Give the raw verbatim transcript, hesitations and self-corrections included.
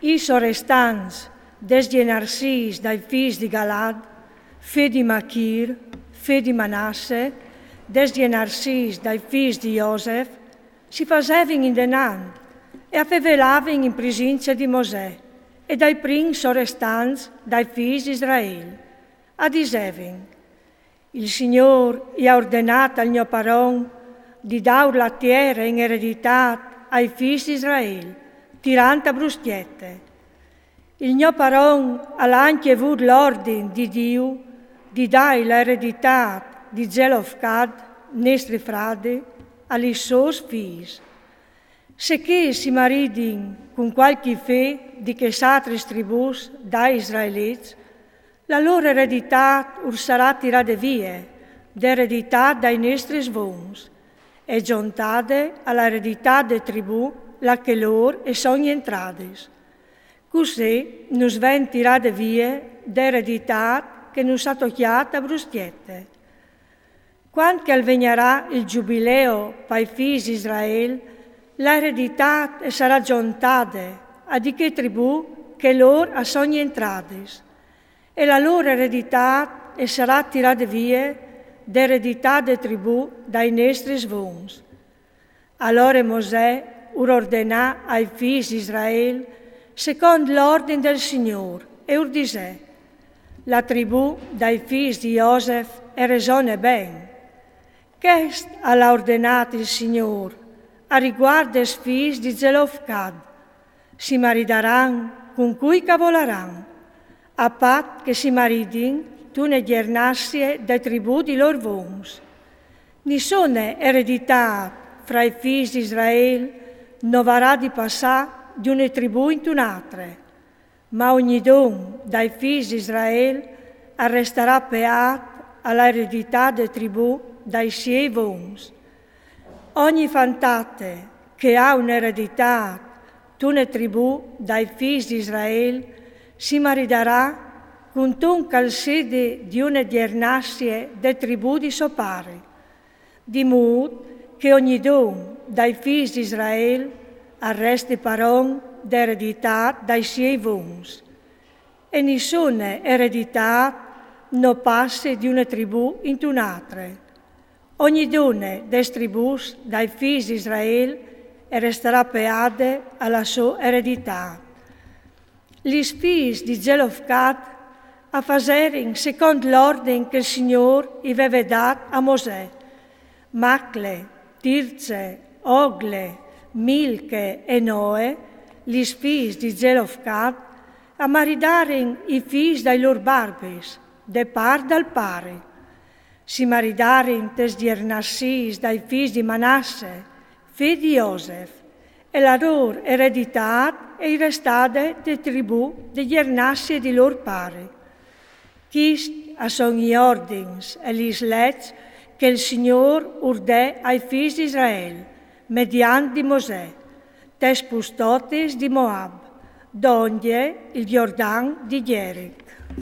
I sorestants des gjenarsiis dai fîs di Galad, fê di Machîr, fê di Manasse, des gjenarsiis dai fîs di Josef, si fasevin indenant e a fevelavin in prisince di Mosè e dai prins sorestants dai fîs di Israel. A disevin: Il Signôr i à ordenât al gno paron di dâur la tiere in ereditât ai fîs di Israel, tirant a bruschiete. Il gno paron al à ancje vût l'ordin di Diu di dâi la ereditât di Zelofcad, nestri fradi, a lis sôs fîs. Se chês si maridin cun cualchi fê di chês altris tribûs dai israelits, la lôr ereditât ur sarà tirade vie de ereditât dai nestris vons e zontade a la ereditât de tribù là che lôr a son jentradis. Cussì nus ven tirade vie de ereditât che nus à tocjât a bruschiete. Cuant che al vegnarà il giubileo pai fîs di Israel, la ereditât e sarà zontade a di chê tribù che lôr a son jentradis, e la lôr ereditât e sarà tirade vie de ereditât de tribù dai nestris vons. Alore Mosè ur ordenà ai fîs di Israel secont l'ordin dal Signôr e ur disè: La tribù dai fîs di Josef e resone ben. Chest al à ordenât il Signôr a riguart des fîs di Zelofcad: si maridaran cun cui ch'a volaran, a pat che si maridin tune gjernassie de tribù di lôr vons. Nissune ereditât fra i fîs di Israel no varà di passâ di une tribù intune altre, ma ognidun dai fîs di Israel al restarà peât a la ereditât de tribù dai siei vons. Ogni fantate che à une ereditât tune tribù dai fîs di Israel si maridarà cuntun ch'al sedi di une gjernassie de tribù di so pari, di mût che ognidun dai fîs di Israel al resti paron de ereditât dai siei vons. E nissune ereditât no passi di une tribù intune altre. Ognidune des tribùs dai fîs di Israel e restarà peade a la sô ereditât. Lis fîs di Zelofcad a faserin secont l'ordin che il Signôr i veve dât a Mosè. Macle, Tirze, Ogle, Milche e Noe, lis fîs di Zelofcad, a maridarin i fîs dai lôr barbis, de part dal pari. Si maridarin tes gjernassis dai fîs di Manasse, fi di Josef, e la lôr ereditât e i restade de tribù de gjernassie di lôr pari. Chist a son i ordins e lis leçs che il Signôr ur dè ai fîs di Israel, mediant di Mosè, tes pustotis di Moab, dongje il Jordan di Jeric.